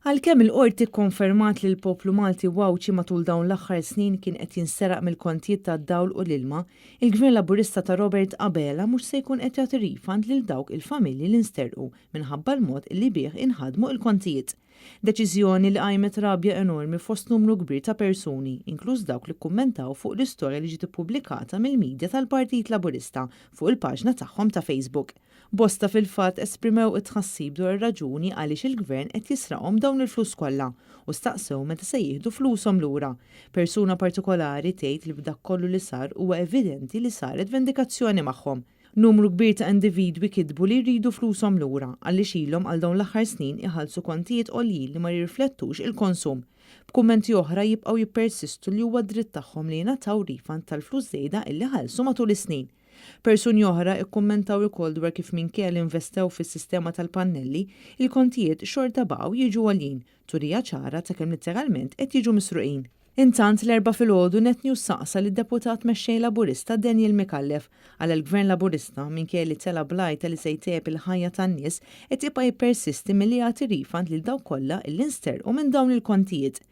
Għalkemm il-Qorti kkonfermat li l-poplu Malti u Għawdxi matul dawn l-aħħar snin kien qed jinseraq mill-kontijiet tad-dawl u l-ilma, il-Gvern Laburista ta' Robert Abela mhux se jkun qed jagħti refund lil dawk il-familji li nsterqu minħabba l-mod li bih inħadmu l-kontijiet. Deċiżjoni li qajmet rabja enormi fost numru kbir ta' persuni, inkluż dawk li kkummentaw fuq l-istorja li ġiet ippubblikata mill-media tal-Partit Laburista fuq il-paġna tagħhom ta' Facebook. Bosta fil-fatt esprimew it-tħassib dwar ir-raġuni għaliex il-Gvern qed jisraqhom dawn il-flus kollha u staqsew meta se jieħdu flushom lura. Persuna partikolari tgħid li b'dak kollu li sar huwa evidenti li saret vendikazzjoni magħhom. Numru kbir ta' individwi kitbu li jridu flushom lura għaliex ilhom għal dawn l-aħħar snin iħallsu kontijiet għoljin li ma jirriflettux il-konsum. B'kummenti oħra jibqgħu jippersistu li huwa dritt tagħhom li jingħataw refund tal-flus żejda illi ħallsu matul is-snin. Persuni oħra kkummentaw ukoll dwar kif minkejja li investew fis-sistema tal-pannelli, il-kontijiet xorta baqgħu jiġu għoljin, turija ċara ta' kemm litteralment qed jiġu misruqin. Intant, l-Erbgħa filgħodu Net News saqsa lid-Deputat Mexxej Laburista Daniel Micallef għala l-Gvern Laburista, minkejja li tela' bl-għajta li se jtejjeb il-ħajja tan-nies, qed jibqa' jippersisti milli jagħti refund lil dawk kollha illi nsterqu minn dawn il-kontijiet.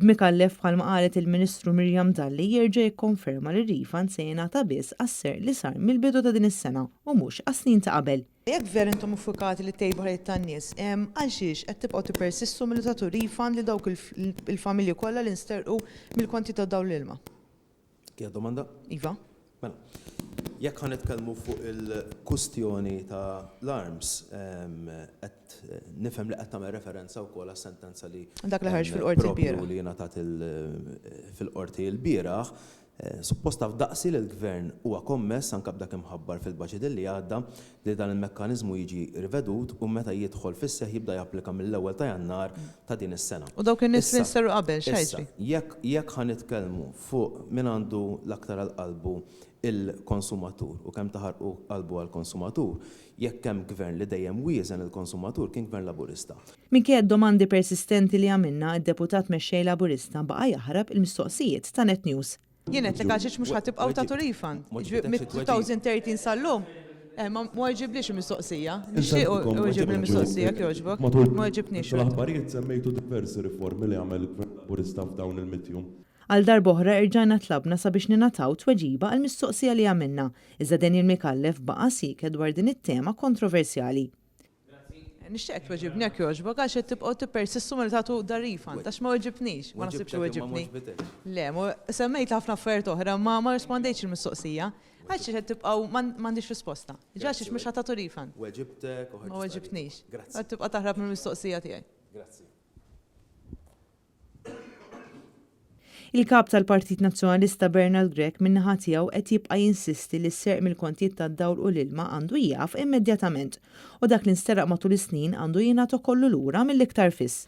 B'Micallef, bħalma qalet il-Ministru Miriam Dalli, jerġa' jikkonferma li r-refund se jingħata biss għas-serq li sar mill-bidu ta' din is-sena u mhux għas-snin ta' qabel. Jekk vera intom iffukati li ttejbu ħajjiet tan-nies, għalxiex qed tibqgħu tippersistu milli tagħtu refund lil dawk il-familji kollha li nsterqu mill-konti ta' dawl l-ilma? Kienet domanda? Iva. Mela, jekk ħa nitkellmu fuq il-kustjoni ta' l-arms, qed nifhem li qed tagħmel referenza wkoll għas-sentenza li Dak li ħareġ fil-qorti lbieraħ. Proprju li ngħatat fil-qorti lbieraħ. Suppost taf daqsi li l-Gvern huwa kommess, anke b'dak imħabbar fil-baġit li għadda, li dan il-mekkaniżmu jiġi rivedut u meta jidħol fis-seħħ jibda japplika mill-ewwel ta' Jannar ta' din is-sena. U dawk in-nies li nsterqu qabel, x'ħa jiġri? Issa, jekk jekk ħa nitkellmu fuq min għandu l-aktar għal qalbu l-konsumatur u kemm taħarqu qalbu għall-konsumatur, jekk hemm Gvern li dejjem wieżen il-konsumatur kien Gvern Laburista. Minkejja d-domandi persistenti li għamilna, id-Deputat Mexxej Laburista baqa' jaħrab il-mistoqsijiet ta' Net News. Jien għedtlek għalxiex mhux ħa tibqgħu tagħtu refund. Jiġifieri mit-2013 sal-lum, eh, ma weġiblix il-mistoqsija. Nixtieq iweġibni l-mistoqsija jekk jogħġbok. Ma weġibnix. Matul l-aħbarijiet semmejtu diversi riformi li għamel il-Gvern Laburista f'dawn il-mitt jum. Għal darb'oħra erġajna tlabna sabiex ningħataw tweġiba għall-mistoqsija li għamilna, iżda Daniel Micallef baqa' sieket dwar din it-tema kontroversjali. Nixtieqek tweġibni jekk jogħġbok għax qed tibqgħu tippersistu milli tagħtu dar refund għax ma weġibtnix, ma naħsibx li weġibtni. Le, semmejt ħafna affarijiet oħra ma ma rispondejtx il-mistoqsija. Għalxiex qed tibqgħu m'għandix risposta. Ġa għalxiex mhux ħa tagħtu refund. Weġibtek u ħriġt. Ma weġibtnix. Qed tibqa' taħrab mill-mistoqsija tiegħi. Grazzi. Il-Kap tal-Partit Nazzjonalista Bernard Grech min-naħa tiegħu qed jibqa' jinsisti li s-serq mill-kontijiet tad-dawl u l-ilma għandu jieqaf immedjatament u dak li nsteraq matul is-snin għandu jingħata kollu lura mill-iktar fis.